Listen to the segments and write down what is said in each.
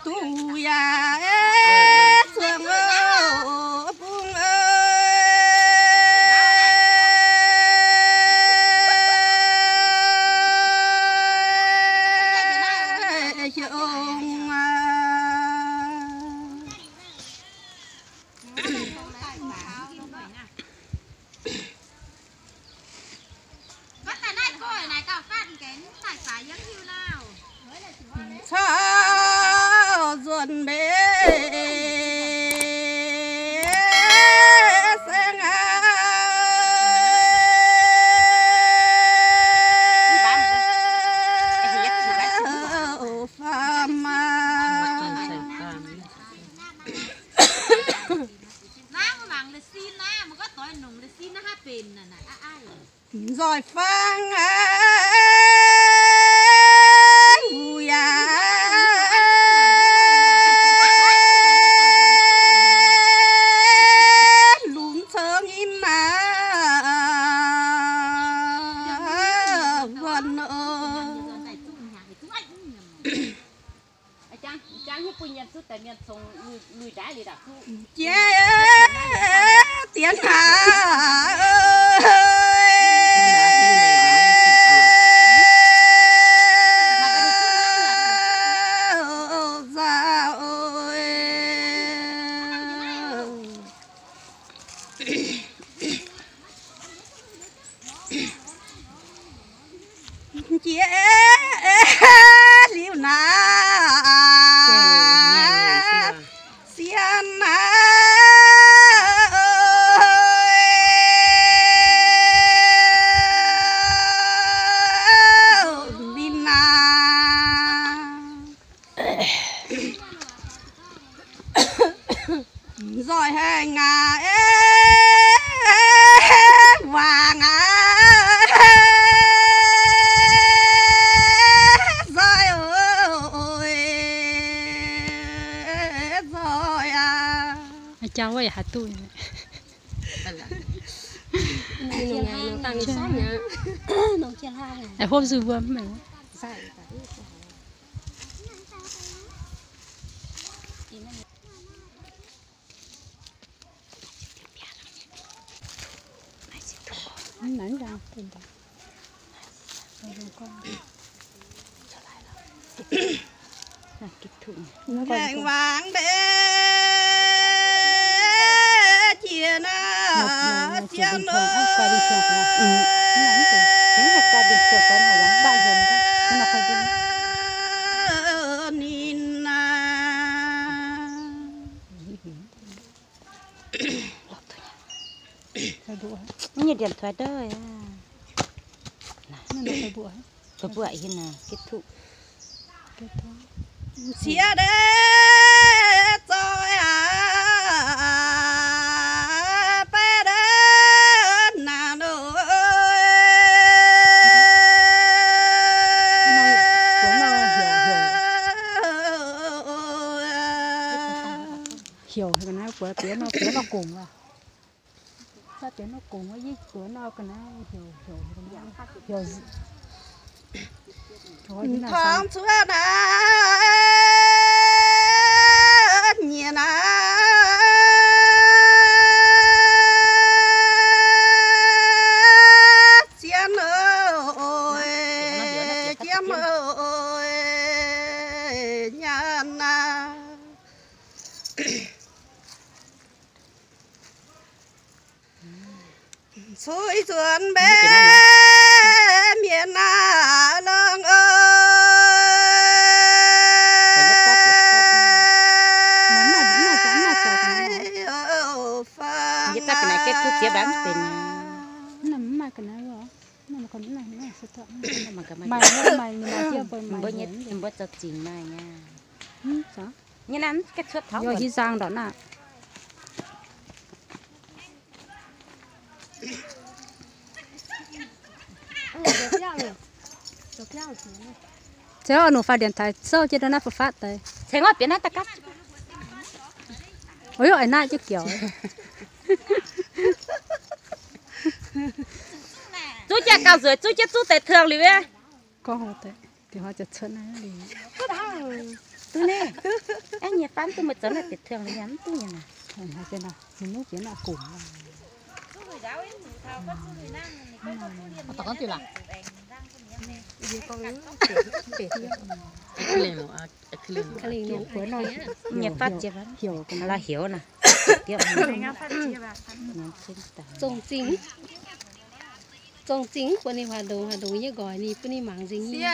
Duqv yaac, eh, zuangx bung, eh, hiong aqv. Caux nzuonx mbe saeng aqv, faam aqv. Nzoih fangx aqv, wuov yaac lungh cong nyim aqv, wuov nor. Jiex diex hnaangx, nzauh oc. Jiex liuz naaiv sienx naaiv, ninh naaiv nzoih haengh aqv, wangc aqv, nzoih oc, nzoih aqv. Jang wuov yaac haaix duqv. Hopv zuqc wuom. Ngaengc wangc mbe jiex naaiv sienx oc. Ninh naaiv Nhiv điện thoại daaih. Kuv buatc haaix, kết thúc. Ciex deix zoih aqv, baeqv deix naanc oc. Heuc ga'naaiv buatc bieqc nor, bieqc nor gongc lorqc. Mv tongx cuotv naaiv, heuc, heuc, heuc. Mv tongx cuotv naaiv, nyiec naaiv, zien oc, jiem oc, nyanc naaiv. Cuix nzuonx mbe mienh naaiv longx oc. Fangx aqv. Mbuo zaux zingx maaih aqv. Yie hiv nzang ndortv naaiv. Ceix orqc, nungc faaux điện thoại souv jienv ndortv naaiv faaux fatv deix. Ov, ih naaiv jienv giouc. Zuqc jiex Gauh nzueic zuqv jienv zuqv deix tengx liuz. Duqv naaiv, aengx nyei faan duqv meih zoux naaiv deix tengx liuz yaac mv duqv nyei naaic. Nyei faan jiex la'heuc naaic. Zongh zingh mv buatc ninh huaax ndongx, huaax ndongx yie nqoi ninh bun ninh mangc nzengc nyei.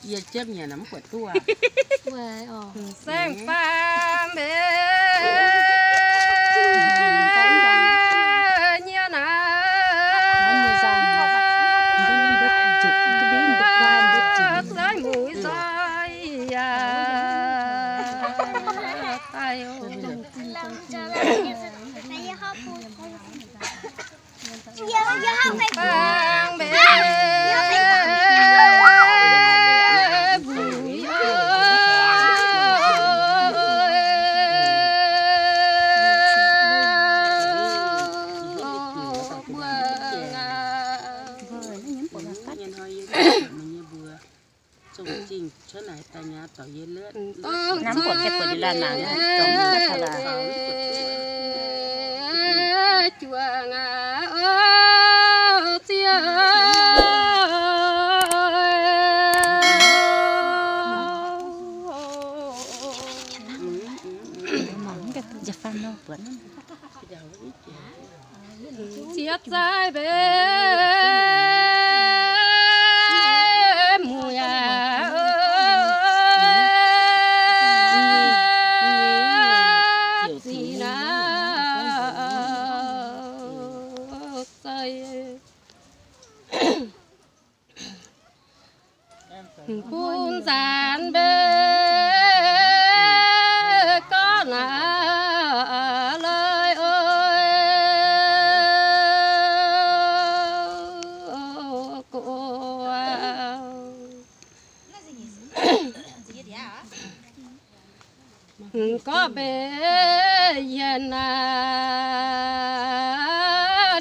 Yie jienv mienh mv buatc duqv. Saeng-faam mbe nyei naaic, zaiv muic zoi yaac daaih. Ziex zai mbe muic aac, zic naaic zai. Bun nzaanx mbe gorngv naaic loi oix. Gorngv mbe yienh naaic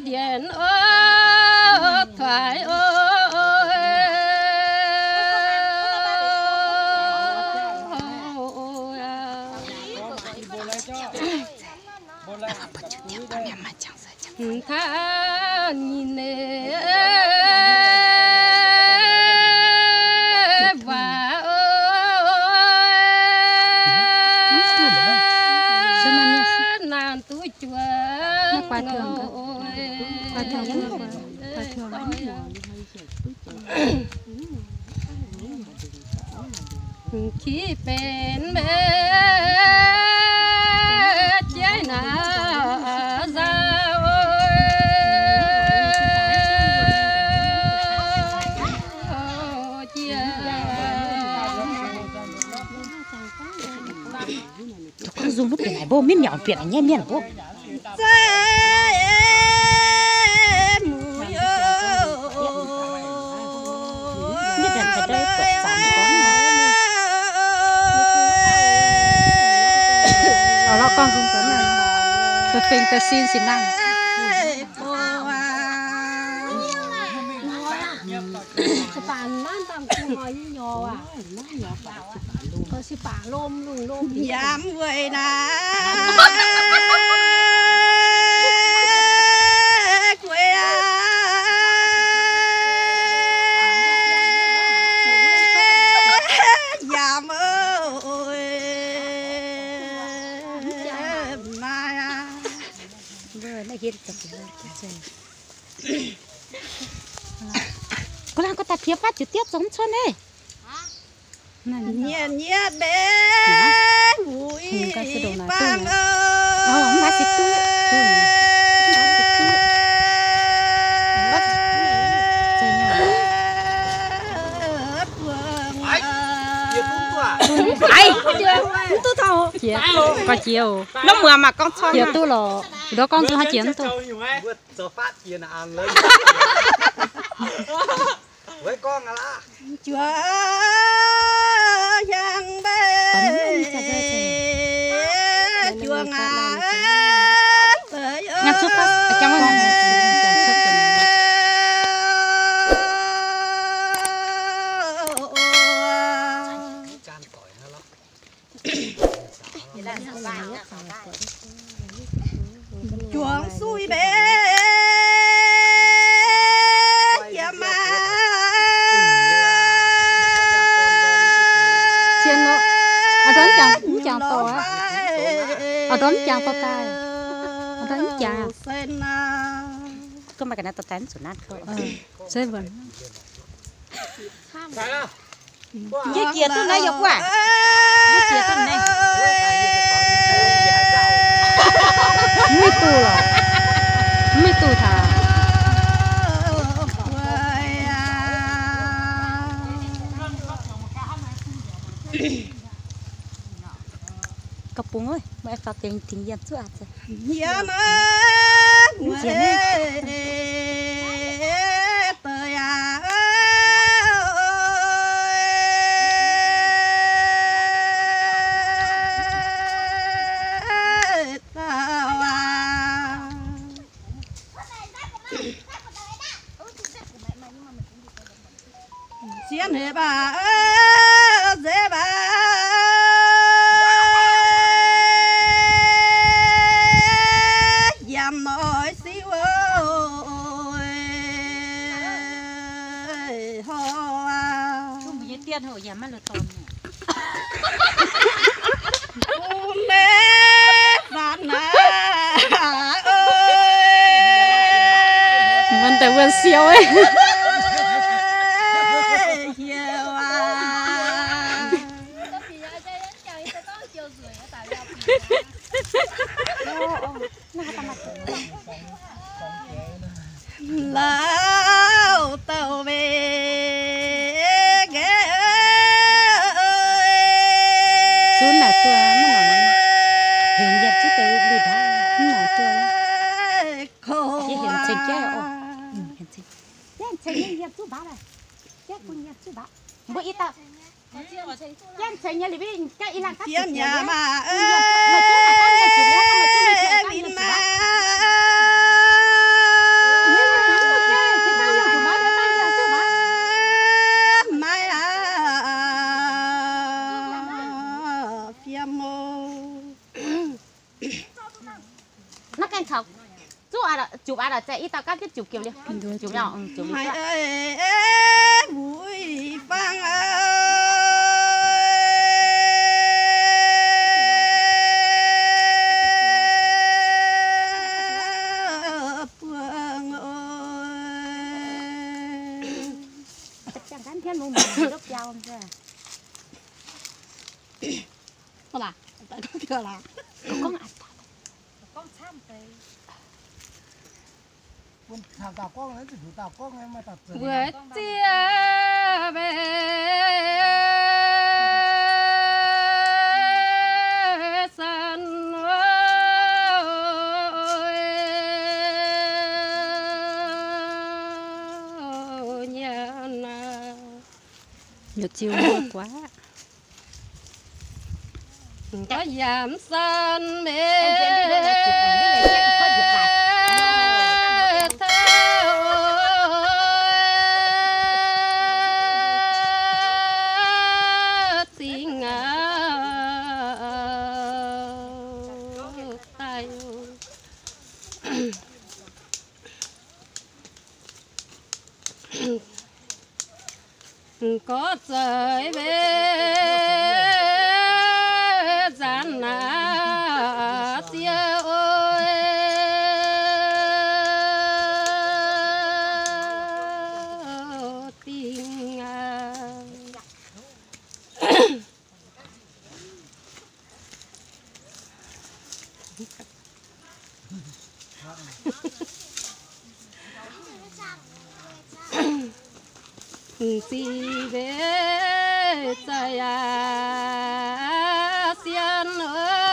ndienx oix, tuaix oix. Kaa nyei waac oix, naanc duqv juangc oix. Ki benx mbe jeiv naaic nzauh jiex. Gorngv nzung mv bieqc naaic mbuo, mv miauc bieqc naaic nyei mienh mbuo. Zai muic oc. Oix lorz gorngv nzung deix naaic, da'feng da'sin sin nangh. Yaac weic naaiv gueix aac, yaac mv maaih aac. Gunv naaiv gorngv daaih piex fatv ziouc dietv zoux mv cuotv naaiv. Nyietv nyietv mbe wuic baamh oc. Ais, mv duqv taux. Jiex, gorx jiex oc. Nov muoz maaih gorngv corc jiex duqv lorqc. Ndov gorngv nzunc haaix jiex mv duqv. Juangc hiaangx mbeih, juangc aac, ngăn trước phát, ở trong ngăn trước. Juangc sui mbeih, yiem aac. Zien lorqc. A'ndorm mv jangx, mv jangx dorh aqv. A'ndorm mv jangx dorh daaih. A'ndorm mv jangx. Gorngv maaih ga'naaiv dorh daaih mv zuqc naaiv kouv. Yie jiex duqv naaiv yaac buov. Yie jiex duqv naaiv. Mv duqv lorqc. Mv duqv taux. Gauh bungx, meih faaux dingc dingc yiem zuqv aqv. Sienh hec baac, deix baac, yiem noic siu oc. Hov aac. Mbuo deix wuonh siou. Lauh dauh mbuo nqaeqv. Zuqc naaic duqv, mv nongc, heuc yiem zuqc deix lui-ndaaih, mv nongc duqv. Yie heuc ceng jaiv oc. Heuc ceng, jaiv ceng nyei yiem zuqc mbaatv. Jaiv bun yiem zuqc mbaatv. Mbuo i dauh Jaiv ceng nyei liuz, i lang gapv zuqc jiex liuz, meih zuqc naaic gapv nyei zuqc liuz, mv zuqc naaic gapv nyei zuqc aqv. Maiv aqv, fiem o. Naaiv gaengh caux zuqv aqv, jupc aqv, za'gengh i dauh gapv jienv jupc jiouc liuz. Jupc liuz, jupc liuz. Maiv eix wuic fangx eix buangh oc. Weic ziex mbeih san nyanc aqv. Yietc ziuh mbuo guaav. Yaac san mbeih taux zingh aqv daaih. Gorx zoux mbeih nzanc naaic ziouc oix dingh aqv. Ziqc mbeih za'gengh sienh oc.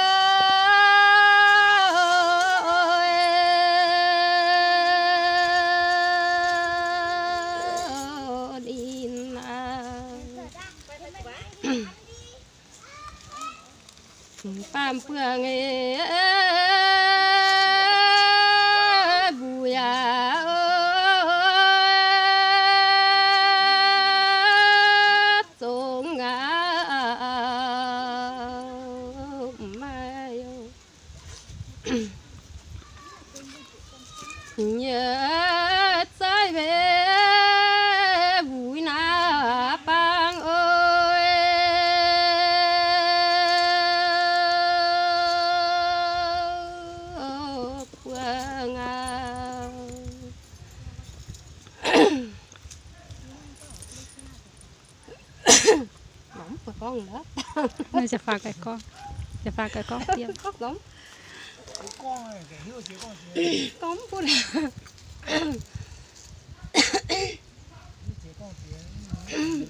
Baamh buangh mbuo yaac zongx aqv, maaih nyei zaiv mbe wuic naaiv baang oc, buangh aqv. Gorngv mv bun. Gorngv mv bun.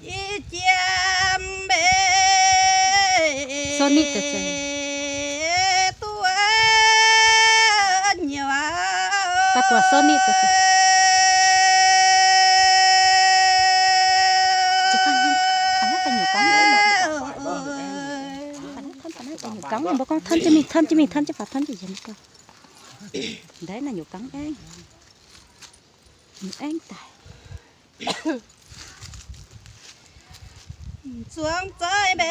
Yie jiem mbe duqv nyuoz. Nyuoz gangv, mbuo gorngv ท่าน jienv mingh, ท่าน jienv mingh, ท่าน jienv faaux, ท่าน jienv yienx. Ndaiv naaiv nyuoz gangv aengv, aengv daic. Zuangx zaiv mbe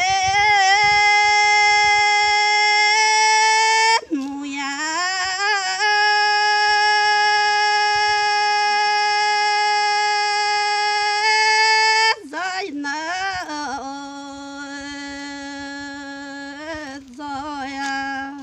muic yaac zaiv naaiv nzoih aqv.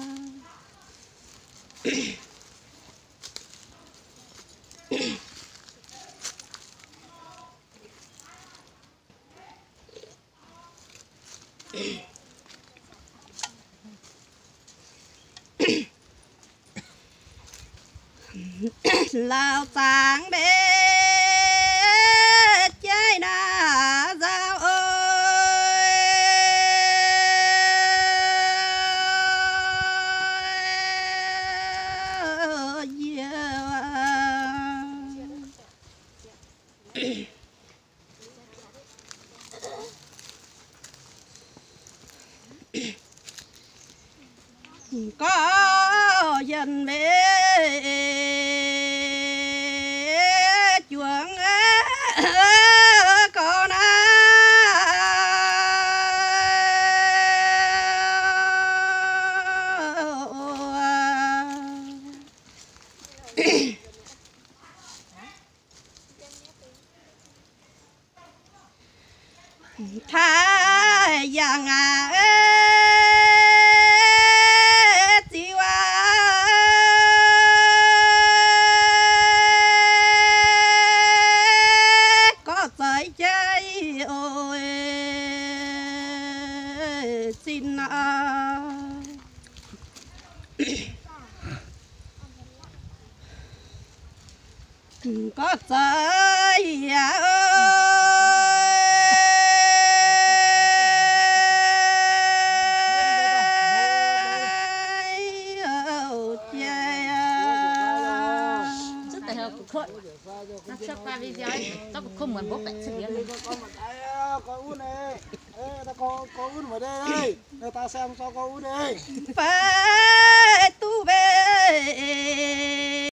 Lauh zaangc mbe jaiv naaiv nzauh oc. Yie gorx yienh mbe juangc gorx naaiv. Taaih yangh aqv, ziux aqv, gorngv zoih jaiv oc, zinh aqv. Gorngv zoih yaac jai aqv. Fai duqv mbe